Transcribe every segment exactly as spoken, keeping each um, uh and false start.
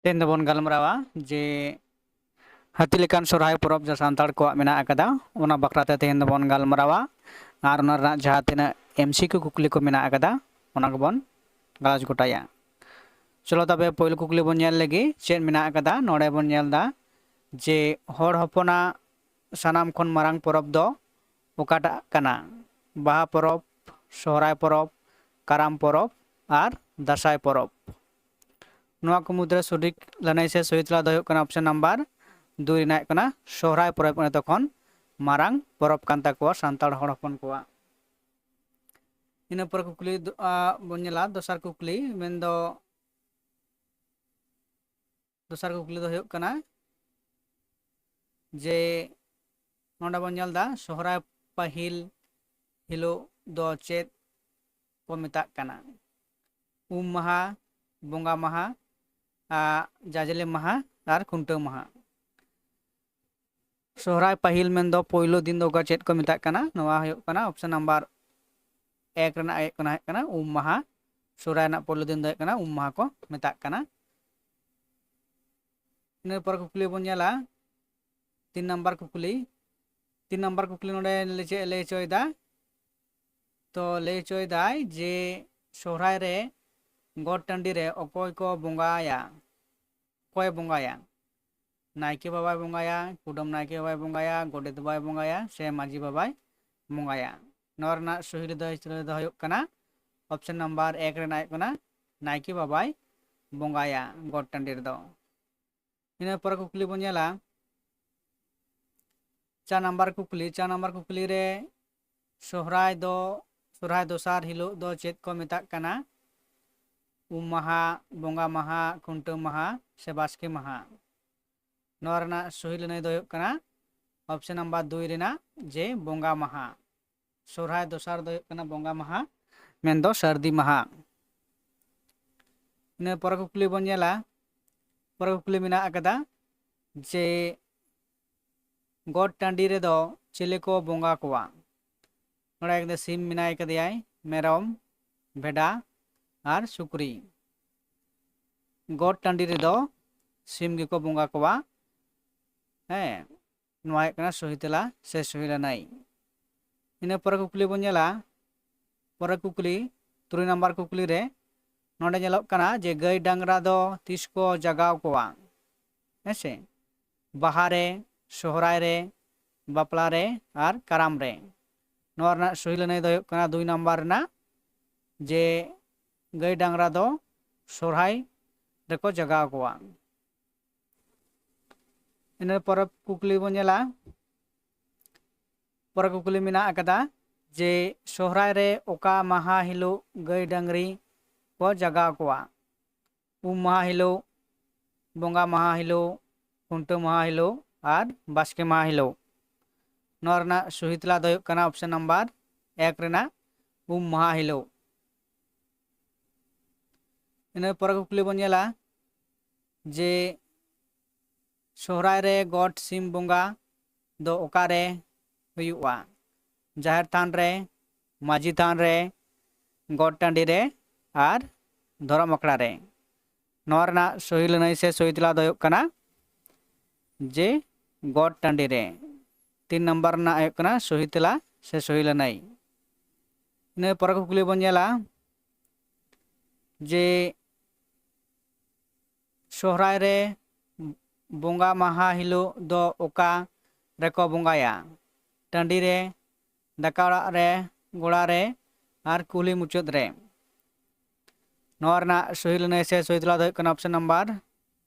ᱛᱮᱦᱮᱧ ᱫᱚᱵᱚᱱ ᱜᱟᱞᱢᱟᱨᱟᱣᱟ ᱡᱮ ᱦᱟᱹᱛᱤ ᱞᱮᱠᱟᱱ ᱥᱚᱨᱦᱟᱭ ᱯᱚᱨᱚᱵᱽ ᱡᱟᱦᱟᱸ ᱥᱟᱱᱛᱟᱲ ᱠᱚᱣᱟᱜ ᱢᱮᱱᱟᱜ ᱟᱠᱟᱫᱟ, ᱚᱱᱟ ᱵᱟᱠᱷᱨᱟ ᱛᱮ ᱛᱮᱦᱮᱧ ᱫᱚᱵᱚᱱ ᱜᱟᱞᱢᱟᱨᱟᱣᱟ᱾ ᱟᱨ ᱚᱱᱟ ᱨᱮᱱᱟᱜ ᱡᱟᱦᱟᱸ ᱛᱤᱱᱟᱹᱜ ᱮᱢᱥᱤᱠᱤᱭᱩ ᱠᱩᱠᱞᱤ ᱠᱚ ᱢᱮᱱᱟᱜ ᱟᱠᱟᱫᱟ, ᱚᱱᱟ ᱠᱚᱵᱚᱱ ᱜᱟᱞᱚᱪ ᱜᱚᱴᱟᱭᱟ᱾ ᱪᱚᱞᱚ ᱛᱚᱵᱮ ᱯᱳᱭᱞᱳ ᱠᱩᱠᱞᱤ ᱵᱚᱱ ᱧᱮᱞ ᱞᱮᱜᱮ ᱪᱮᱫ ᱢᱮᱱᱟᱜ ᱟᱠᱟᱫᱟ᱾ ᱱᱚᱰᱮ ᱵᱚᱱ ᱧᱮᱞ ᱮᱫᱟ ᱡᱮ ᱦᱚᱲ ᱦᱚᱯᱚᱱᱟᱜ ᱥᱟᱱᱟᱢ ᱠᱷᱚᱱ ᱢᱟᱨᱟᱝ ᱯᱚᱨᱚᱵᱽ ᱫᱚ ᱚᱠᱟᱴᱟᱜ ᱠᱟᱱᱟ? ᱵᱟᱦᱟ ᱯᱚᱨᱚᱵᱽ, ᱥᱚᱦᱨᱟᱭ ᱯᱚᱨᱚᱵᱽ, ᱠᱟᱨᱟᱢ ᱯᱚᱨᱚᱵᱽ ᱟᱨ ᱫᱟᱸᱥᱟᱭ ᱯᱚᱨᱚᱵᱽ᱾ ᱱᱚᱣᱟ ᱠᱚ ᱢᱩᱫᱽᱨᱮ ᱥᱚᱴᱷᱤᱠ ᱞᱟᱹᱱᱟᱹᱭ ᱥᱮ ᱥᱚᱦᱤ ᱛᱮᱞᱟ ᱫᱚ ᱦᱩᱭᱩᱜ ᱠᱟᱱᱟ ᱚᱯᱥᱮᱱ ᱱᱟᱢᱵᱟᱨ ᱫᱩᱭ ᱨᱮᱱᱟᱜ ᱦᱩᱭᱩᱜ ᱠᱟᱱᱟ ᱥᱚᱦᱨᱟᱭ ᱯᱚᱨᱚᱵᱽ ᱠᱟᱱᱟ, ᱛᱚᱠᱷᱚᱱ ᱢᱟᱨᱟᱝ ᱯᱚᱨᱚᱵᱽ ᱠᱟᱱ ᱛᱟᱠᱚᱣᱟ ᱥᱟᱱᱛᱟᱲ ᱦᱚᱲ ᱦᱚᱯᱚᱱ ᱠᱚᱣᱟᱜ᱾ ᱤᱱᱟᱹ ᱯᱚᱨᱮ ᱠᱩᱠᱞᱤ ᱫᱚ, ᱟ, ᱵᱚᱱ ᱧᱮᱞᱟ ᱫᱚᱥᱟᱨ ᱠᱩᱠᱞᱤ, ᱢᱮᱱᱫᱚ ᱫᱚᱥᱟᱨ ᱠᱩᱠᱞᱤ ᱫᱚ ᱦᱩᱭᱩᱜ ᱠᱟᱱᱟ ᱡᱮ ᱱᱚᱰᱮ ᱵᱚᱱ ᱧᱮᱞ ᱮᱫᱟ ᱥᱚᱦᱨᱟᱭ ᱯᱟᱹᱦᱤᱞ ᱦᱤᱞᱳᱜ ᱫᱚ ᱪᱮᱫ ᱠᱚ ᱢᱮᱛᱟᱜ ᱠᱟᱱᱟ? ᱩᱢ ᱢᱟᱦᱟ, ᱵᱚᱸᱜᱟ ᱢᱟᱦᱟ, ᱟ, ᱡᱟᱡᱞᱮ ᱢᱟᱦᱟ ᱟᱨ ᱠᱷᱩᱱᱴᱟᱹᱣ ᱢᱟᱦᱟ᱾ ᱥᱚᱦᱨᱟᱭ ᱯᱟᱹᱦᱤᱞ ᱢᱮᱱᱫᱚ ᱯᱳᱭᱞᱳ ᱫᱤᱱ ᱫᱚ ᱚᱠᱟ ᱪᱮᱫ ᱠᱚ ᱢᱮᱛᱟᱜ ᱠᱟᱱᱟ? ᱱᱚᱣᱟ ᱦᱩᱭᱩᱜ ᱠᱟᱱᱟ ᱚᱯᱥᱮᱱ ᱱᱟᱢᱵᱟᱨ ᱮᱠ ᱨᱮᱱᱟᱜ ᱦᱩᱭᱩᱜ ᱠᱟᱱᱟ, ᱦᱩᱭᱩᱜ ᱠᱟᱱᱟ ᱩᱢ ᱢᱟᱦᱟ᱾ ᱥᱚᱦᱨᱟᱭ ᱨᱮᱱᱟᱜ ᱯᱳᱭᱞᱳ ᱫᱤᱱ ᱫᱚ ᱦᱩᱭᱩᱜ ᱠᱟᱱᱟ ᱩᱢ ᱢᱟᱦᱟ ᱠᱚ ᱢᱮᱛᱟᱜ ᱠᱟᱱᱟ᱾ ᱤᱱᱟᱹ ᱯᱚᱨᱮ ᱠᱩᱠᱞᱤ ᱵᱚᱱ ᱧᱮᱞᱟ ᱛᱤᱱ ᱱᱟᱢᱵᱟᱨ ᱠᱩᱠᱞᱤ᱾ ᱛᱤᱱ ᱱᱟᱢᱵᱟᱨ ᱠᱩᱠᱞᱤ ᱱᱚᱰᱮ ᱞᱟᱹᱭ ᱪᱮᱫ ᱞᱟᱹᱭ ᱦᱚᱪᱚᱭᱮᱫᱟ? ᱛᱚ ᱞᱟᱹᱭ ᱦᱚᱪᱚᱭᱮᱫᱟᱭ ᱡᱮ ᱥᱚᱦᱨᱟᱭ ᱨᱮ ᱜᱚᱴ ᱴᱟᱺᱰᱤ ᱨᱮ ᱚᱠᱚᱭ ᱠᱚ ᱵᱚᱸᱜᱟᱭᱟ? ᱚᱠᱚᱭ ᱵᱚᱸᱜᱟᱭᱟ? ᱱᱟᱭᱠᱮ ᱵᱟᱵᱟᱭ ᱵᱚᱸᱜᱟᱭᱟ, ᱠᱩᱰᱟᱹᱢ ᱱᱟᱭᱠᱮ ᱵᱟᱵᱟᱭ ᱵᱚᱸᱜᱟᱭᱟ, ᱜᱚᱰᱮᱛ ᱵᱟᱵᱟᱭ ᱵᱚᱸᱜᱟᱭᱟ, ᱥᱮ ᱢᱟᱹᱡᱷᱤ ᱵᱟᱵᱟᱭ ᱵᱚᱸᱜᱟᱭᱟ? ᱱᱚᱣᱟ ᱨᱮᱱᱟᱜ ᱥᱚᱦᱤ ᱫᱚ, ᱫᱚ ᱦᱩᱭᱩᱜ ᱠᱟᱱᱟ ᱚᱯᱥᱮᱱ ᱱᱟᱢᱵᱟᱨ ᱮᱠ ᱨᱮᱱᱟᱜ ᱦᱩᱭᱩᱜ ᱠᱟᱱᱟ ᱱᱟᱭᱠᱮ ᱵᱟᱵᱟᱭ ᱵᱚᱸᱜᱟᱭᱟ ᱜᱚᱴ ᱴᱟᱺᱰᱤ ᱨᱮᱫᱚ᱾ ᱤᱱᱟᱹ ᱯᱚᱨᱮ ᱠᱩᱠᱞᱤ ᱵᱚᱱ ᱧᱮᱞᱟ ᱪᱟᱨ ᱱᱟᱢᱵᱟᱨ ᱠᱩᱠᱞᱤ᱾ ᱪᱟᱨ ᱱᱟᱢᱵᱟᱨ ᱠᱩᱠᱞᱤ ᱨᱮ ᱥᱚᱦᱨᱟᱭ ᱫᱚ, ᱥᱚᱦᱨᱟᱭ ᱫᱚᱥᱟᱨ ᱦᱤᱞᱳᱜ ᱫᱚ ᱪᱮᱫ ᱠᱚ ᱢᱮᱛᱟᱜ ᱠᱟᱱᱟ? ᱩᱢ ᱢᱟᱦᱟ, ᱵᱚᱸᱜᱟ ᱢᱟᱦᱟ, ᱠᱷᱩᱱᱴᱟᱹᱣ ᱢᱟᱦᱟ ᱥᱮ ᱵᱟᱥᱠᱮ ᱢᱟᱦᱟ? ᱱᱚᱣᱟ ᱨᱮᱱᱟᱜ ᱥᱚᱦᱤ ᱞᱟᱹᱱᱟᱹᱭ ᱫᱚ ᱦᱩᱭᱩᱜ ᱠᱟᱱᱟ ᱚᱯᱥᱮᱱ ᱱᱟᱢᱵᱟᱨ ᱫᱩᱭ ᱨᱮᱱᱟᱜ ᱡᱮ ᱵᱚᱸᱜᱟ ᱢᱟᱦᱟ᱾ ᱥᱚᱦᱨᱟᱭ ᱫᱚᱥᱟᱨ ᱫᱚ ᱦᱩᱭᱩᱜ ᱠᱟᱱᱟ ᱵᱚᱸᱜᱟ ᱢᱟᱦᱟ, ᱢᱮᱱᱫᱚ ᱥᱟᱹᱨᱫᱤ ᱢᱟᱦᱟ᱾ ᱤᱱᱟᱹ ᱯᱚᱨᱮ ᱠᱩᱠᱞᱤ ᱵᱚᱱ ᱧᱮᱞᱟ, ᱯᱚᱨᱮ ᱠᱩᱠᱞᱤ ᱢᱮᱱᱟᱜ ᱟᱠᱟᱫᱟ ᱡᱮ ᱜᱚᱴ ᱴᱟᱺᱰᱤ ᱨᱮᱫᱚ ᱪᱤᱞᱤ ᱠᱚ ᱵᱚᱸᱜᱟ ᱠᱚᱣᱟ? ᱱᱚᱰᱮ ᱮᱠᱫᱚᱢ ᱥᱤᱢ ᱢᱮᱱᱟᱭ ᱠᱟᱫᱮᱭᱟᱭ, ᱢᱮᱨᱚᱢ, ᱵᱷᱮᱰᱟ ᱟᱨ ᱥᱩᱠᱨᱤ᱾ ᱜᱚᱴ ᱴᱟᱺᱰᱤ ᱨᱮᱫᱚ ᱥᱤᱢ ᱜᱮᱠᱚ ᱵᱚᱸᱜᱟ ᱠᱚᱣᱟ᱾ ᱦᱮᱸ, ᱱᱚᱣᱟ ᱦᱩᱭᱩᱜ ᱠᱟᱱᱟ ᱥᱚᱦᱤ ᱛᱮᱞᱟ ᱥᱮ ᱥᱚᱦᱤ ᱞᱟᱹᱱᱟᱹᱭ᱾ ᱤᱱᱟᱹ ᱯᱚᱨᱮ ᱠᱩᱠᱞᱤ ᱵᱚᱱ ᱧᱮᱞᱟ, ᱯᱚᱨᱮ ᱠᱩᱠᱞᱤ, ᱛᱩᱨᱩᱭ ᱱᱟᱢᱵᱟᱨ ᱠᱩᱠᱞᱤ ᱨᱮ ᱱᱚᱰᱮ ᱧᱮᱞᱚᱜ ᱠᱟᱱᱟ ᱡᱮ ᱜᱟᱹᱭ ᱰᱟᱝᱨᱟ ᱫᱚ ᱛᱤᱥ ᱠᱚ ᱡᱟᱜᱟᱣ ᱠᱚᱣᱟ? ᱦᱮᱸ ᱥᱮ, ᱵᱟᱦᱟ ᱨᱮ, ᱥᱚᱦᱨᱟᱭ ᱨᱮ, ᱵᱟᱯᱞᱟ ᱨᱮ ᱟᱨ ᱠᱟᱨᱟᱢ ᱨᱮ᱾ ᱱᱚᱣᱟ ᱨᱮᱱᱟᱜ ᱥᱚᱦᱤ ᱞᱟᱹᱱᱟᱹᱭ ᱫᱚ ᱦᱩᱭᱩᱜ ᱠᱟᱱᱟ ᱫᱩᱭ ᱱᱟᱢᱵᱟᱨ ᱨᱮᱱᱟᱜ, ᱡᱮ ᱜᱟᱹᱭ ᱰᱟᱝᱨᱟ ᱫᱚ ᱥᱚᱦᱨᱟᱭ ᱨᱮᱠᱚ ᱡᱟᱜᱟᱣ ᱠᱚᱣᱟ᱾ ᱤᱱᱟᱹ ᱯᱚᱨᱮ ᱠᱩᱠᱞᱤ ᱵᱚᱱ ᱧᱮᱞᱟ, ᱯᱚᱨᱮ ᱠᱩᱠᱞᱤ ᱢᱮᱱᱟᱜ ᱟᱠᱟᱫᱟ ᱡᱮ ᱥᱚᱦᱨᱟᱭ ᱨᱮ ᱚᱠᱟ ᱢᱟᱦᱟ ᱦᱤᱞᱳᱜ ᱜᱟᱹᱭ ᱰᱟᱝᱨᱤ ᱠᱚ ᱡᱟᱜᱟᱣ ᱠᱚᱣᱟ? ᱩᱢ ᱢᱟᱦᱟ ᱦᱤᱞᱳᱜ, ᱵᱚᱸᱜᱟ ᱢᱟᱦᱟ ᱦᱤᱞᱳᱜ, ᱠᱷᱩᱱᱴᱟᱹᱣ ᱢᱟᱦᱟ ᱦᱤᱞᱳᱜ ᱟᱨ ᱵᱟᱥᱠᱮ ᱢᱟᱦᱟ ᱦᱤᱞᱳᱜ᱾ ᱱᱚᱣᱟ ᱨᱮᱱᱟᱜ ᱥᱚᱦᱤ ᱛᱮᱞᱟ ᱫᱚ ᱦᱩᱭᱩᱜ ᱠᱟᱱᱟ ᱚᱯᱥᱮᱱ ᱱᱟᱢᱵᱟᱨ ᱮᱠ ᱨᱮᱱᱟᱜ ᱩᱢ ᱢᱟᱦᱟ ᱦᱤᱞᱳᱜ᱾ ᱤᱱᱟᱹ ᱯᱚᱨᱮ ᱠᱩᱠᱞᱤ ᱵᱚᱱ ᱧᱮᱞᱟ ᱡᱮ ᱥᱚᱦᱨᱟᱭ ᱨᱮ ᱜᱚᱴ ᱥᱤᱢ ᱵᱚᱸᱜᱟ ᱫᱚ ᱚᱠᱟᱨᱮ ᱦᱩᱭᱩᱜᱼᱟ? ᱡᱟᱦᱮᱨ ᱛᱷᱟᱱ ᱨᱮ, ᱢᱟᱹᱡᱷᱤ ᱛᱷᱟᱱ ᱨᱮ, ᱜᱚᱴ ᱴᱟᱺᱰᱤ ᱨᱮ ᱟᱨ ᱫᱷᱚᱨᱚᱢ ᱟᱠᱷᱲᱟ ᱨᱮ᱾ ᱱᱚᱣᱟ ᱨᱮᱱᱟᱜ ᱥᱚᱦᱤ ᱞᱟᱹᱱᱟᱹᱭ ᱥᱮ ᱥᱚᱦᱤ ᱛᱮᱞᱟ ᱫᱚ ᱦᱩᱭᱩᱜ ᱠᱟᱱᱟ ᱡᱮ ᱜᱚᱴ ᱴᱟᱺᱰᱤ ᱨᱮ᱾ ᱛᱤᱱ ᱱᱟᱢᱵᱟᱨ ᱨᱮᱱᱟᱜ ᱦᱩᱭᱩᱜ ᱠᱟᱱᱟ ᱥᱚᱦᱤ ᱛᱮᱞᱟ ᱥᱮ ᱥᱚᱦᱤ ᱞᱟᱹᱱᱟᱹᱭ᱾ ᱤᱱᱟᱹ ᱯᱚᱨᱮ ᱠᱩᱠᱞᱤ ᱵᱚᱱ ᱧᱮᱞᱟ ᱡᱮ ᱥᱚᱦᱨᱟᱭ ᱨᱮ ᱵᱚᱸᱜᱟ ᱢᱟᱦᱟ ᱦᱤᱞᱳᱜ ᱫᱚ ᱚᱠᱟ ᱨᱮᱠᱚ ᱵᱚᱸᱜᱟᱭᱟ? ᱴᱟᱺᱰᱤ ᱨᱮ, ᱫᱟᱠᱟ ᱚᱲᱟᱜ ᱨᱮ, ᱜᱚᱲᱟ ᱨᱮ ᱟᱨ ᱠᱩᱞᱦᱤ ᱢᱩᱪᱟᱹᱫ ᱨᱮ᱾ ᱱᱚᱣᱟ ᱨᱮᱱᱟᱜ ᱥᱚᱦᱤ ᱞᱟᱹᱱᱟᱹᱭ ᱥᱮ ᱥᱚᱦᱤ ᱛᱮᱞᱟ ᱫᱚ ᱦᱩᱭᱩᱜ ᱠᱟᱱᱟ ᱚᱯᱥᱮᱱ ᱱᱟᱢᱵᱟᱨ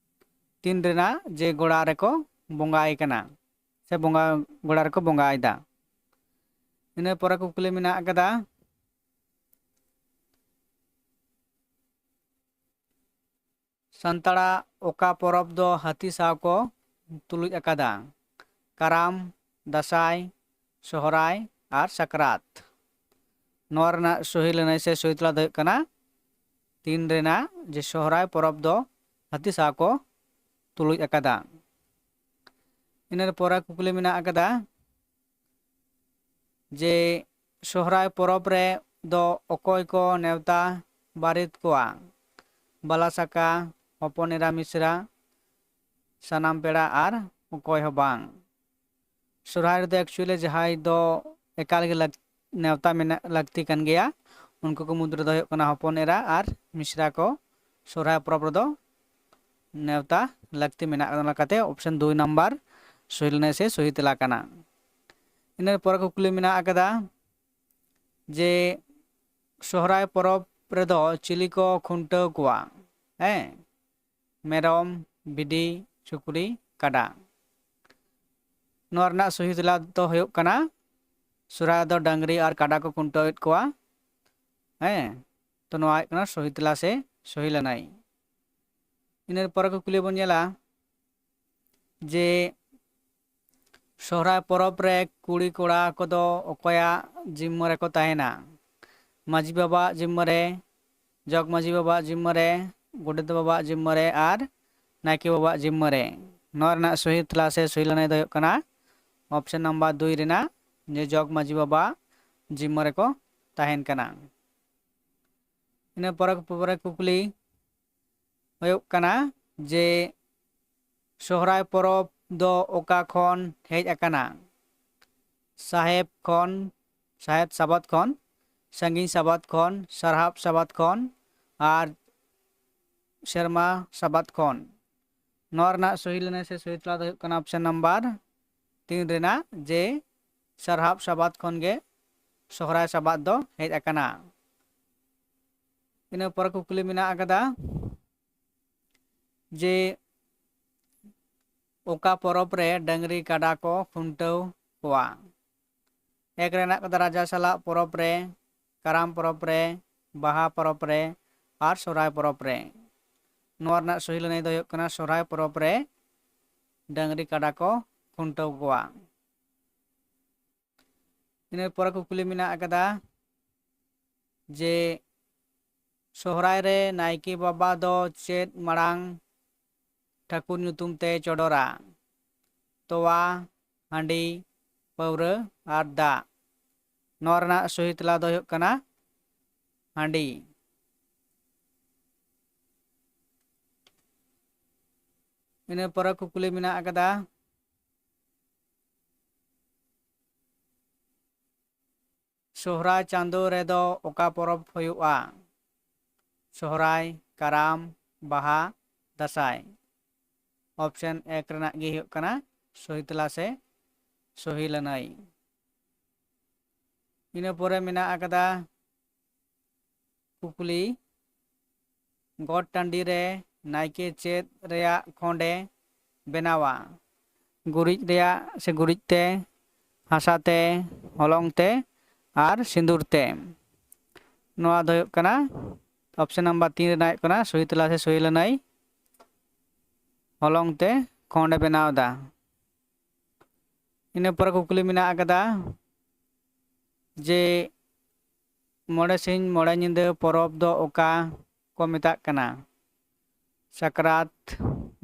ᱛᱤᱱ ᱨᱮᱱᱟᱜ, ᱡᱮ ᱜᱚᱲᱟ ᱨᱮᱠᱚ ᱵᱚᱸᱜᱟᱭ ᱠᱟᱱᱟ ᱥᱮ ᱵᱚᱸᱜᱟ, ᱜᱚᱲᱟ ᱨᱮᱠᱚ ᱵᱚᱸᱜᱟᱭᱮᱫᱟ᱾ ᱤᱱᱟᱹ ᱯᱚᱨᱮ ᱠᱩᱠᱞᱤ ᱢᱮᱱᱟᱜ ᱟᱠᱟᱫᱟ, ᱥᱟᱱᱛᱟᱲᱟᱜ ᱚᱠᱟ ᱯᱚᱨᱚᱵᱽ ᱫᱚ ᱦᱟᱹᱛᱤ ᱥᱟᱶ ᱠᱚ ᱛᱩᱞᱩᱡ ᱟᱠᱟᱫᱟ? ᱠᱟᱨᱟᱢ, ᱫᱟᱸᱥᱟᱭ, ᱥᱚᱦᱨᱟᱭ ᱟᱨ ᱥᱟᱠᱨᱟᱛ᱾ ᱱᱚᱣᱟ ᱨᱮᱱᱟᱜ ᱥᱚᱦᱤ ᱞᱟᱹᱱᱟᱹᱭ ᱥᱮ ᱥᱚᱦᱤ ᱛᱮᱞᱟ ᱫᱚ ᱦᱩᱭᱩᱜ ᱠᱟᱱᱟ ᱛᱤᱱ ᱨᱮᱱᱟᱜ, ᱡᱮ ᱥᱚᱦᱨᱟᱭ ᱯᱚᱨᱚᱵᱽ ᱫᱚ ᱦᱟᱹᱛᱤ ᱥᱟᱶ ᱠᱚ ᱛᱩᱞᱩᱡ ᱟᱠᱟᱫᱟ᱾ ᱤᱱᱟᱹ ᱯᱚᱨᱮ ᱠᱩᱠᱞᱤ ᱢᱮᱱᱟᱜ ᱟᱠᱟᱫᱟ ᱡᱮ ᱥᱚᱦᱨᱟᱭ ᱯᱚᱨᱚᱵᱽ ᱨᱮ ᱫᱚ ᱚᱠᱚᱭ ᱠᱚ ᱱᱮᱣᱛᱟ ᱵᱟᱨᱮᱛ ᱠᱚᱣᱟ? ᱵᱟᱞᱟ ᱥᱟᱠᱟ, ᱦᱚᱯᱚᱱ ᱮᱨᱟ ᱢᱤᱥᱨᱟ, ᱥᱟᱱᱟᱢ ᱯᱮᱲᱟ ᱟᱨ ᱚᱠᱚᱭ ᱦᱚᱸ ᱵᱟᱝ᱾ ᱥᱚᱦᱨᱟᱭ ᱨᱮᱫᱚ actually ᱡᱟᱦᱟᱸᱭ ᱫᱚ ᱮᱠᱟᱞ ᱜᱮ ᱞᱟᱹᱠ- ᱱᱮᱣᱛᱟ ᱢᱮᱱᱟᱜ ᱞᱟᱹᱠᱛᱤ ᱠᱟᱱ ᱜᱮᱭᱟ, ᱩᱱᱠᱩ ᱠᱚ ᱢᱩᱫᱽ ᱨᱮᱫᱚ ᱦᱩᱭᱩᱜ ᱠᱟᱱᱟ ᱦᱚᱯᱚᱱ ᱮᱨᱟ ᱟᱨ ᱢᱤᱥᱨᱟ ᱠᱚ᱾ ᱥᱚᱦᱨᱟᱭ ᱯᱚᱨᱚᱵᱽ ᱨᱮᱫᱚ ᱱᱮᱣᱛᱟ ᱞᱟᱹᱠᱛᱤ ᱢᱮᱱᱟᱜ ᱠᱟᱱᱟ ᱞᱮᱠᱟᱛᱮ option ᱫᱩᱭ ᱱᱟᱢᱵᱟᱨ ᱥᱚᱦᱤ ᱞᱮᱱᱟᱭ ᱥᱮ ᱥᱚᱦᱤ ᱛᱮᱞᱟ ᱠᱟᱱᱟ᱾ ᱤᱱᱟᱹ ᱯᱚᱨᱮ ᱠᱩᱠᱞᱤ ᱢᱮᱱᱟᱜ ᱟᱠᱟᱫᱟ ᱡᱮ ᱥᱚᱦᱨᱟᱭ ᱯᱚᱨᱚᱵᱽ ᱨᱮᱫᱚ ᱪᱤᱞᱤ ᱠᱚ ᱠᱷᱩᱱᱴᱟᱹᱣ ᱠᱚᱣᱟ? ᱦᱮᱸ, ᱢᱮᱨᱚᱢ, ᱵᱷᱤᱰᱤ, ᱥᱩᱠᱨᱤ, ᱠᱟᱰᱟ᱾ ᱱᱚᱣᱟ ᱨᱮᱱᱟᱜ ᱥᱚᱦᱤ ᱛᱮᱞᱟ ᱫᱚ ᱦᱩᱭᱩᱜ ᱠᱟᱱᱟ ᱥᱚᱦᱨᱟᱭ ᱫᱚ ᱰᱟᱹᱝᱨᱤ ᱟᱨ ᱠᱟᱰᱟ ᱠᱚ ᱠᱷᱩᱱᱴᱟᱹᱣᱮᱫ ᱠᱚᱣᱟ᱾ ᱦᱮᱸ, ᱛᱚ ᱱᱚᱣᱟ ᱦᱩᱭᱩᱜ ᱠᱟᱱᱟ ᱥᱚᱦᱤ ᱛᱮᱞᱟ ᱥᱮ ᱥᱚᱦᱤ ᱞᱟᱹᱱᱟᱹᱭ᱾ ᱤᱱᱟᱹ ᱯᱚᱨᱮ ᱠᱩᱠᱞᱤ ᱵᱚᱱ ᱧᱮᱞᱟ ᱡᱮ ᱥᱚᱦᱨᱟᱭ ᱯᱚᱨᱚᱵᱽ ᱨᱮ ᱠᱩᱲᱤ ᱠᱚᱲᱟ ᱠᱚᱫᱚ ᱚᱠᱚᱭᱟᱜ ᱡᱤᱢᱢᱟᱹ ᱨᱮᱠᱚ ᱛᱟᱦᱮᱱᱟ? ᱢᱟᱹᱡᱷᱤ ᱵᱟᱵᱟᱣᱟᱜ ᱡᱤᱢᱢᱟᱹ ᱨᱮ, ᱡᱚᱜᱽ ᱢᱟᱹᱡᱷᱤ ᱵᱟᱵᱟᱣᱟᱜ ᱡᱤᱢᱢᱟᱹ ᱨᱮ, ᱜᱚᱰᱮᱛ ᱵᱟᱵᱟᱣᱟᱜ ᱡᱤᱢᱢᱟᱹ ᱨᱮ ᱟᱨ ᱱᱟᱭᱠᱮ ᱵᱟᱵᱟᱣᱟᱜ ᱡᱤᱢᱢᱟᱹ ᱨᱮ᱾ ᱱᱚᱣᱟ ᱨᱮᱱᱟᱜ ᱥᱚᱦᱤ ᱛᱮᱞᱟ ᱥᱮ ᱥᱚᱦᱤ ᱞᱟᱹᱱᱟᱹᱭ ᱫᱚ ᱦᱩᱭᱩᱜ ᱠᱟᱱᱟ option number ᱫᱩᱭ ᱨᱮᱱᱟᱜ, ᱡᱮ ᱡᱚᱜᱽ ᱢᱟᱹᱡᱷᱤ ᱵᱟᱵᱟᱣᱟᱜ ᱡᱤᱢᱢᱟᱹ ᱨᱮᱠᱚ ᱛᱟᱦᱮᱱ ᱠᱟᱱᱟ᱾ ᱤᱱᱟᱹ ᱯᱚᱨᱮ ᱯᱚᱨᱮ ᱠᱩᱠᱞᱤ ᱦᱩᱭᱩᱜ ᱠᱟᱱᱟ ᱡᱮ ᱥᱚᱦᱨᱟᱭ ᱯᱚᱨᱚᱵᱽ ᱫᱚ ᱚᱠᱟ ᱠᱷᱚᱱ ᱦᱮᱡ ᱟᱠᱟᱱᱟ? ᱥᱟᱦᱮᱵ ᱠᱷᱚᱱ, ᱥᱟᱦᱮᱵ ᱥᱟᱵᱟᱫ ᱠᱷᱚᱱ, ᱥᱟᱺᱜᱤᱧ ᱥᱟᱵᱟᱫ ᱠᱷᱚᱱ, ᱥᱟᱨᱦᱟᱣ ᱥᱟᱵᱟᱫ ᱠᱷᱚᱱ ᱟᱨ ᱥᱮᱨᱢᱟ ᱥᱟᱵᱟᱫ ᱠᱷᱚᱱ᱾ ᱱᱚᱣᱟ ᱨᱮᱱᱟᱜ ᱥᱚᱦᱤ ᱞᱟᱹᱱᱟᱹᱭ ᱥᱮ ᱥᱚᱦᱤ ᱛᱮᱞᱟ ᱫᱚ ᱦᱩᱭᱩᱜ ᱠᱟᱱᱟ option number ᱛᱤᱱ ᱨᱮᱱᱟᱜ, ᱡᱮ ᱥᱟᱨᱦᱟᱣ ᱥᱟᱵᱟᱫ ᱠᱷᱚᱱ ᱜᱮ ᱥᱚᱦᱨᱟᱭ ᱥᱟᱵᱟᱫ ᱫᱚ ᱦᱮᱡ ᱟᱠᱟᱱᱟ᱾ ᱤᱱᱟᱹ ᱯᱚᱨᱮ ᱠᱩᱠᱞᱤ ᱢᱮᱱᱟᱜ ᱟᱠᱟᱫᱟ ᱡᱮ ᱚᱠᱟ ᱯᱚᱨᱚᱵᱽ ᱨᱮ ᱰᱟᱹᱝᱨᱤ ᱠᱟᱰᱟ ᱠᱚ ᱠᱷᱩᱱᱴᱟᱹᱣ ᱠᱚᱣᱟ? ᱮᱠ ᱨᱮ ᱦᱮᱱᱟᱜ ᱟᱠᱟᱫᱟ ᱨᱟᱡᱟ ᱥᱟᱞᱟᱜ ᱯᱚᱨᱚᱵᱽ ᱨᱮ, ᱠᱟᱨᱟᱢ ᱯᱚᱨᱚᱵᱽ ᱨᱮ, ᱵᱟᱦᱟ ᱯᱚᱨᱚᱵᱽ ᱨᱮ ᱟᱨ ᱥᱚᱦᱨᱟᱭ ᱯᱚᱨᱚᱵᱽ ᱨᱮ᱾ ᱱᱚᱣᱟ ᱨᱮᱱᱟᱜ ᱥᱚᱦᱤ ᱞᱟᱹᱱᱟᱹᱭ ᱫᱚ ᱦᱩᱭᱩᱜ ᱠᱟᱱᱟ ᱥᱚᱦᱨᱟᱭ ᱯᱚᱨᱚᱵᱽ ᱨᱮ ᱰᱟᱹᱝᱨᱤ ᱠᱟᱰᱟ ᱠᱚ ᱠᱷᱩᱱᱴᱟᱹᱣ ᱠᱚᱣᱟ᱾ ᱤᱱᱟᱹ ᱯᱚᱨᱮ ᱠᱩᱠᱞᱤ ᱢᱮᱱᱟᱜ ᱟᱠᱟᱫᱟ ᱡᱮ ᱥᱚᱦᱨᱟᱭ ᱨᱮ ᱱᱟᱭᱠᱮ ᱵᱟᱵᱟ ᱫᱚ ᱪᱮᱫ ᱢᱟᱲᱟᱝ ᱴᱷᱟᱹᱠᱩᱨ ᱧᱩᱛᱩᱢ ᱛᱮᱭ ᱪᱚᱰᱚᱨᱟ? ᱛᱚᱣᱟ, ᱦᱟᱺᱰᱤ, ᱯᱟᱹᱣᱨᱟᱹ ᱟᱨ ᱫᱟᱜ᱾ ᱱᱚᱣᱟ ᱨᱮᱱᱟᱜ ᱥᱚᱦᱤ ᱛᱮᱞᱟ ᱫᱚ ᱦᱩᱭᱩᱜ ᱠᱟᱱᱟ ᱦᱟᱺᱰᱤ᱾ ᱤᱱᱟᱹ ᱯᱚᱨᱮ ᱠᱩᱠᱞᱤ ᱢᱮᱱᱟᱜ ᱟᱠᱟᱫᱟ, ᱥᱚᱦᱨᱟᱭ ᱪᱟᱸᱫᱳ ᱨᱮᱫᱚ ᱚᱠᱟ ᱯᱚᱨᱚᱵᱽ ᱦᱩᱭᱩᱜᱼᱟ? ᱥᱚᱦᱨᱟᱭ, ᱠᱟᱨᱟᱢ, ᱵᱟᱦᱟ, ᱫᱟᱸᱥᱟᱭ᱾ ᱚᱯᱥᱮᱱ ᱮᱠ ᱨᱮᱱᱟᱜ ᱜᱮ ᱦᱩᱭᱩᱜ ᱠᱟᱱᱟ ᱥᱚᱦᱤᱛᱞᱟ ᱥᱮ ᱥᱚᱦᱤᱞᱟᱹᱱᱟᱹᱭ᱾ ᱤᱱᱟᱹ ᱯᱚᱨᱮ ᱢᱮᱱᱟᱜ ᱟᱠᱟᱫᱟ ᱠᱩᱠᱞᱤ, ᱜᱚᱴ ᱴᱟᱺᱰᱤ ᱨᱮ ᱱᱟᱭᱠᱮ ᱪᱮᱫ ᱨᱮᱭᱟᱜ ᱠᱷᱚᱸᱰᱮ ᱵᱮᱱᱟᱣᱟ? ᱜᱩᱨᱤᱡ ᱨᱮᱭᱟᱜ ᱥᱮ ᱜᱩᱨᱤᱡ ᱛᱮ, ᱦᱟᱥᱟ ᱛᱮ, ᱦᱚᱞᱚᱝ ᱛᱮ ᱟᱨ ᱥᱤᱸᱫᱩᱨ ᱛᱮ᱾ ᱱᱚᱣᱟ ᱫᱚ ᱦᱩᱭᱩᱜ ᱠᱟᱱᱟ ᱚᱯᱥᱮᱱ ᱱᱟᱢᱵᱟᱨ ᱛᱤᱱ ᱨᱮᱱᱟᱜ ᱦᱩᱭᱩᱜ ᱠᱟᱱᱟ ᱥᱚᱦᱤᱛᱞᱟ ᱥᱮ ᱥᱚᱦᱤᱞᱟᱹᱱᱟᱹᱭ, ᱦᱚᱞᱚᱝ ᱛᱮ ᱠᱷᱚᱸᱰᱮ ᱵᱮᱱᱟᱣ ᱮᱫᱟ᱾ ᱤᱱᱟᱹ ᱯᱚᱨᱮ ᱠᱩᱠᱞᱤ ᱢᱮᱱᱟᱜ ᱟᱠᱟᱫᱟ ᱡᱮ ᱢᱚᱬᱮ ᱥᱤᱧ ᱢᱚᱬᱮ ᱧᱤᱫᱟᱹ ᱯᱚᱨᱚᱵᱽ ᱫᱚ ᱚᱠᱟ ᱠᱚ ᱢᱮᱛᱟᱜ ᱠᱟᱱᱟ? ᱥᱟᱠᱨᱟᱛ,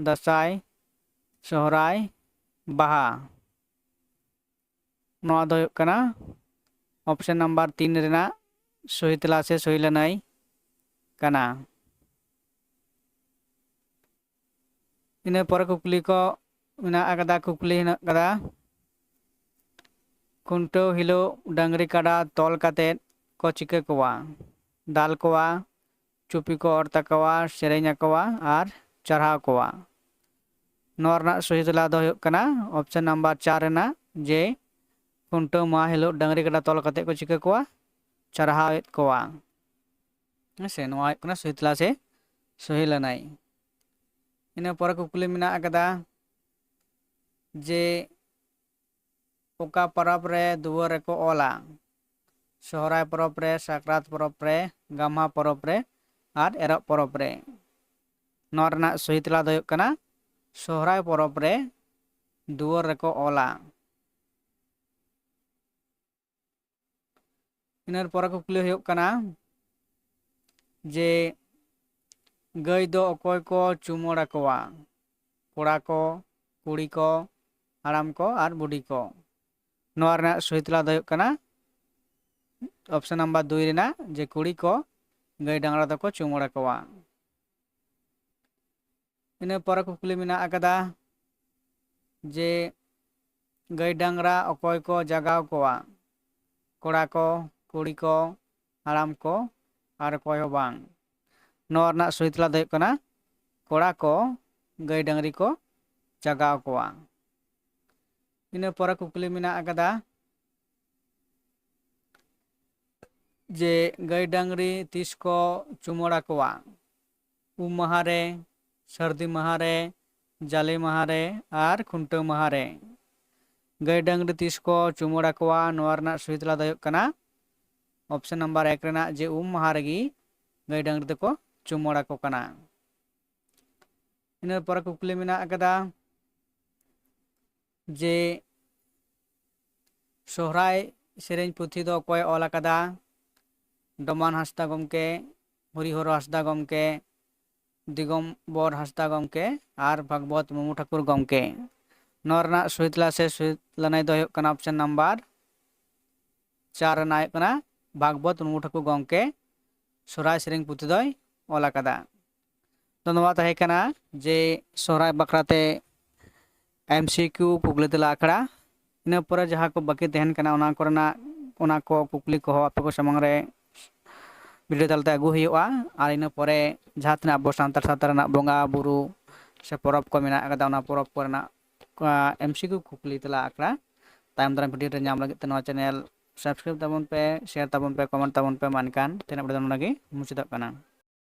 ᱫᱟᱸᱥᱟᱭ, ᱥᱚᱦᱨᱟᱭ, ᱵᱟᱦᱟ᱾ ᱱᱚᱣᱟ ᱫᱚ ᱦᱩᱭᱩᱜ ᱠᱟᱱᱟ ᱚᱯᱥᱮᱱ ᱱᱟᱢᱵᱟᱨ ᱛᱤᱱ ᱨᱮᱱᱟᱜ ᱥᱚᱦᱤᱛᱞᱟ ᱥᱮ ᱥᱚᱦᱤᱞᱟᱹᱱᱟᱹᱭ ᱠᱟᱱᱟ᱾ ᱤᱱᱟᱹ ᱯᱚᱨᱮ ᱠᱩᱠᱞᱤ ᱠᱚ ᱢᱮᱱᱟᱜ ᱟᱠᱟᱫᱟ, ᱠᱩᱠᱞᱤ ᱦᱮᱱᱟᱜ ᱟᱠᱟᱫᱟ, ᱠᱷᱩᱱᱴᱟᱹᱣ ᱦᱤᱞᱳᱜ ᱰᱟᱹᱝᱨᱤ ᱠᱟᱰᱟ ᱛᱚᱞ ᱠᱟᱛᱮᱫ ᱠᱚ ᱪᱤᱠᱟᱹ ᱠᱚᱣᱟ? ᱫᱟᱞ ᱠᱚᱣᱟ, ᱪᱩᱯᱤ ᱠᱚ ᱚᱨ ᱛᱟᱠᱚᱣᱟ, ᱥᱮᱨᱮᱧ ᱟᱠᱚᱣᱟ ᱟᱨ ᱪᱟᱨᱦᱟᱣ ᱠᱚᱣᱟ᱾ ᱱᱚᱣᱟ ᱨᱮᱱᱟᱜ ᱥᱚᱦᱤ ᱛᱮᱞᱟ ᱫᱚ ᱦᱩᱭᱩᱜ ᱠᱟᱱᱟ ᱚᱯᱥᱮᱱ ᱱᱟᱢᱵᱟᱨ ᱪᱟᱨ ᱨᱮᱱᱟᱜ, ᱡᱮ ᱠᱷᱩᱱᱴᱟᱹᱣ ᱢᱟᱦᱟ ᱦᱤᱞᱳᱜ ᱰᱟᱹᱝᱨᱤ ᱠᱟᱰᱟ ᱛᱚᱞ ᱠᱟᱛᱮᱫ ᱠᱚ ᱪᱤᱠᱟᱹ ᱠᱚᱣᱟ? ᱪᱟᱨᱦᱟᱣᱮᱫ ᱠᱚᱣᱟ᱾ ᱦᱮᱸ ᱥᱮ, ᱱᱚᱣᱟ ᱦᱩᱭᱩᱜ ᱠᱟᱱᱟ ᱥᱚᱦᱤ ᱛᱮᱞᱟ ᱥᱮ ᱥᱚᱦᱤᱞᱟᱹᱱᱟᱹᱭ᱾ ᱤᱱᱟᱹ ᱯᱚᱨᱮ ᱠᱩᱠᱞᱤ ᱢᱮᱱᱟᱜ ᱟᱠᱟᱫᱟ ᱡᱮ ᱚᱠᱟ ᱯᱚᱨᱚᱵᱽ ᱨᱮ ᱫᱩᱣᱟᱹᱨ ᱨᱮᱠᱚ ᱚᱞᱟ? ᱥᱚᱦᱨᱟᱭ ᱯᱚᱨᱚᱵᱽ ᱨᱮ, ᱥᱟᱠᱨᱟᱛ ᱯᱚᱨᱚᱵᱽ ᱨᱮ, ᱜᱟᱢᱦᱟ ᱯᱚᱨᱚᱵᱽ ᱨᱮ ᱟᱨ ᱮᱨᱚᱜ ᱯᱚᱨᱚᱵᱽ ᱨᱮ᱾ ᱱᱚᱣᱟ ᱨᱮᱱᱟᱜ ᱥᱚᱦᱤ ᱛᱮᱞᱟ ᱫᱚ ᱦᱩᱭᱩᱜ ᱠᱟᱱᱟ ᱥᱚᱦᱨᱟᱭ ᱯᱚᱨᱚᱵᱽ ᱨᱮ ᱫᱩᱣᱟᱹᱨ ᱨᱮᱠᱚ ᱚᱞᱟ᱾ ᱤᱱᱟᱹ ᱯᱚᱨᱮ ᱠᱩᱠᱞᱤ ᱦᱩᱭᱩᱜ ᱠᱟᱱᱟ ᱡᱮ ᱜᱟᱹᱭ ᱫᱚ ᱚᱠᱚᱭ ᱠᱚ ᱪᱩᱢᱟᱹᱲ ᱟᱠᱚᱣᱟ? ᱠᱚᱲᱟ ᱠᱚ, ᱠᱩᱲᱤ ᱠᱚ, ᱦᱟᱲᱟᱢ ᱠᱚ ᱟᱨ ᱵᱩᱰᱷᱤ ᱠᱚ᱾ ᱱᱚᱣᱟ ᱨᱮᱱᱟᱜ ᱥᱚᱦᱤ ᱛᱮᱞᱟ ᱫᱚ ᱦᱩᱭᱩᱜ ᱠᱟᱱᱟ ᱚᱯᱥᱮᱱ ᱱᱟᱢᱵᱟᱨ ᱫᱩᱭ ᱨᱮᱱᱟᱜ, ᱡᱮ ᱠᱩᱲᱤ ᱠᱚ ᱜᱟᱹᱭ ᱰᱟᱝᱨᱟ ᱫᱚᱠᱚ ᱪᱩᱢᱟᱹᱲ ᱟᱠᱚᱣᱟ᱾ ᱤᱱᱟᱹ ᱯᱚᱨᱮ ᱠᱩᱠᱞᱤ ᱢᱮᱱᱟᱜ ᱟᱠᱟᱫᱟ ᱡᱮ ᱜᱟᱹᱭ ᱰᱟᱝᱨᱟ ᱚᱠᱚᱭ ᱠᱚ ᱡᱟᱜᱟᱣ ᱠᱚᱣᱟ? ᱠᱚᱲᱟ ᱠᱚ, ᱠᱩᱲᱤ ᱠᱚ, ᱦᱟᱲᱟᱢ ᱠᱚ, ᱟᱨ ᱚᱠᱚᱭ ᱦᱚᱸ ᱵᱟᱝ᱾ ᱱᱚᱣᱟ ᱨᱮᱱᱟᱜ ᱥᱚᱦᱤ ᱛᱮᱞᱟ ᱫᱚ ᱦᱩᱭᱩᱜ ᱠᱟᱱᱟ ᱠᱚᱲᱟ ᱠᱚ ᱜᱟᱹᱭ ᱰᱟᱝᱨᱤ ᱠᱚ ᱡᱟᱜᱟᱣ ᱠᱚᱣᱟ᱾ ᱤᱱᱟᱹ ᱯᱚᱨᱮ ᱠᱩᱠᱞᱤ ᱢᱮᱱᱟᱜ ᱟᱠᱟᱫᱟ ᱡᱮ ᱜᱟᱹᱭ ᱰᱟᱝᱨᱤ ᱛᱤᱥ ᱠᱚ ᱪᱩᱢᱟᱹᱲᱟ ᱠᱚᱣᱟ? ᱩᱢ ᱢᱟᱦᱟ ᱨᱮ, ᱥᱟᱹᱨᱫᱤ ᱢᱟᱦᱟ ᱨᱮ, ᱡᱟᱞᱮ ᱢᱟᱦᱟ ᱨᱮ ᱟᱨ ᱠᱷᱩᱱᱴᱟᱹᱣ ᱢᱟᱦᱟ ᱨᱮ᱾ ᱜᱟᱹᱭ ᱰᱟᱝᱨᱤ ᱛᱤᱥ ᱠᱚ ᱪᱩᱢᱟᱹᱲᱟ ᱠᱚᱣᱟ? ᱱᱚᱣᱟ ᱨᱮᱱᱟᱜ ᱥᱚᱦᱤ ᱛᱮᱞᱟ ᱫᱚ ᱦᱩᱭᱩᱜ ᱠᱟᱱᱟ ᱚᱯᱥᱮᱱ ᱱᱟᱢᱵᱟᱨ ᱮᱠ ᱨᱮᱱᱟᱜ ᱡᱮ ᱩᱢ ᱢᱟᱦᱟ ᱨᱮᱜᱮ ᱜᱟᱹᱭ ᱰᱟᱝᱨᱤ ᱫᱚᱠᱚ ᱪᱩᱢᱟᱹᱲᱟ ᱠᱚ ᱠᱟᱱᱟ᱾ ᱤᱱᱟᱹ ᱯᱚᱨᱮ ᱠᱩᱠᱞᱤ ᱢᱮᱱᱟᱜ ᱟᱠᱟᱫᱟ ᱡᱮ ᱥᱚᱦᱨᱟᱭ ᱥᱮᱨᱮᱧ ᱯᱩᱛᱷᱤ ᱫᱚ ᱚᱠᱚᱭ ᱚᱞ ᱟᱠᱟᱫᱟ? ᱰᱚᱢᱟᱱ ᱦᱟᱸᱥᱫᱟ ᱜᱚᱢᱠᱮ, ᱦᱚᱨᱤᱦᱚᱨ ᱦᱟᱸᱥᱫᱟ ᱜᱚᱢᱠᱮ, ᱫᱤᱜᱚᱢᱵᱚᱨ ᱦᱟᱸᱥᱫᱟ ᱜᱚᱢᱠᱮ ᱟᱨ ᱵᱷᱟᱜᱽᱵᱚᱛ ᱢᱩᱨᱢᱩ ᱴᱷᱟᱠᱩᱨ ᱜᱚᱢᱠᱮ᱾ ᱱᱚᱣᱟ ᱨᱮᱱᱟᱜ ᱥᱚᱦᱤ ᱛᱮᱞᱟ ᱥᱮ ᱥᱚᱦᱤ ᱞᱟᱹᱱᱟᱹᱭ ᱫᱚ ᱦᱩᱭᱩᱜ ᱠᱟᱱᱟ ᱚᱯᱥᱮᱱ ᱱᱟᱢᱵᱟᱨ ᱪᱟᱨ ᱨᱮᱱᱟᱜ ᱦᱩᱭᱩᱜ ᱠᱟᱱᱟ ᱵᱷᱟᱜᱽᱵᱚᱛ ᱢᱩᱨᱢᱩ ᱴᱷᱟᱠᱩᱨ ᱜᱚᱢᱠᱮ ᱥᱚᱦᱨᱟᱭ ᱥᱮᱨᱮᱧ ᱯᱩᱛᱷᱤ ᱫᱚᱭ ᱚᱞ ᱟᱠᱟᱫᱟ᱾ ᱛᱚ ᱱᱚᱣᱟ ᱛᱟᱦᱮᱸ ᱠᱟᱱᱟ ᱡᱮ ᱥᱚᱦᱨᱟᱭ ᱵᱟᱠᱷᱨᱟᱛᱮ ᱮᱢ ᱥᱤ ᱠᱤᱭᱩ ᱠᱩᱠᱞᱤ ᱛᱮᱞᱟ ᱟᱠᱷᱲᱟ᱾ ᱤᱱᱟᱹ ᱯᱚᱨᱮ ᱡᱟᱦᱟᱸ ᱠᱚ ᱵᱟᱹᱠᱤ ᱛᱟᱦᱮᱱ ᱠᱟᱱᱟ ᱚᱱᱟ ᱠᱚᱨᱮᱱᱟᱜ, ᱚᱱᱟ ᱠᱚ ᱠᱩᱠᱞᱤ ᱠᱚᱦᱚᱸ ᱟᱯᱮ ᱠᱚ ᱥᱟᱢᱟᱝ ᱨᱮ ᱵᱷᱤᱰᱤᱭᱳ ᱛᱟᱞᱟᱛᱮ ᱟᱹᱜᱩ ᱦᱩᱭᱩᱜᱼᱟ᱾ ᱟᱨ ᱤᱱᱟᱹ ᱯᱚᱨᱮ ᱡᱟᱦᱟᱸ ᱛᱤᱱᱟᱹᱜ ᱟᱵᱚ ᱥᱟᱱᱛᱟᱲ ᱥᱟᱶᱛᱟ ᱨᱮᱱᱟᱜ ᱵᱚᱸᱜᱟ ᱵᱩᱨᱩ ᱥᱮ ᱯᱚᱨᱚᱵᱽ ᱠᱚ ᱢᱮᱱᱟᱜ ᱟᱠᱟᱫᱟ, ᱚᱱᱟ ᱯᱚᱨᱚᱵᱽ ᱠᱚᱨᱮᱱᱟᱜ ᱮᱢ ᱥᱤ ᱠᱤᱭᱩ ᱠᱩᱠᱞᱤ ᱛᱮᱞᱟ ᱟᱠᱷᱲᱟ ᱛᱟᱭᱚᱢ ᱫᱟᱨᱟᱢ ᱵᱷᱤᱰᱤᱭᱳ ᱨᱮ ᱧᱟᱢ ᱞᱟᱹᱜᱤᱫ ᱛᱮ ᱱᱚᱣᱟ ᱪᱮᱱᱮᱞ ᱥᱟᱵᱥᱠᱨᱟᱭᱤᱵ ᱛᱟᱵᱚᱱ ᱯᱮ, ᱥᱮᱭᱟᱨ ᱛᱟᱵᱚᱱ ᱯᱮ, ᱠᱚᱢᱮᱱᱴ ᱛᱟᱵᱚᱱ ᱯᱮ᱾ ᱢᱟ ᱮᱱᱠᱷᱟᱱ ᱛᱮᱦᱮᱧᱟᱜ ᱵᱷᱤᱰᱤᱭᱳ ᱫᱚ ᱱᱚᱰᱮ ᱜᱮ ᱢᱩᱪᱟᱹᱫᱚᱜ ᱠᱟᱱᱟ᱾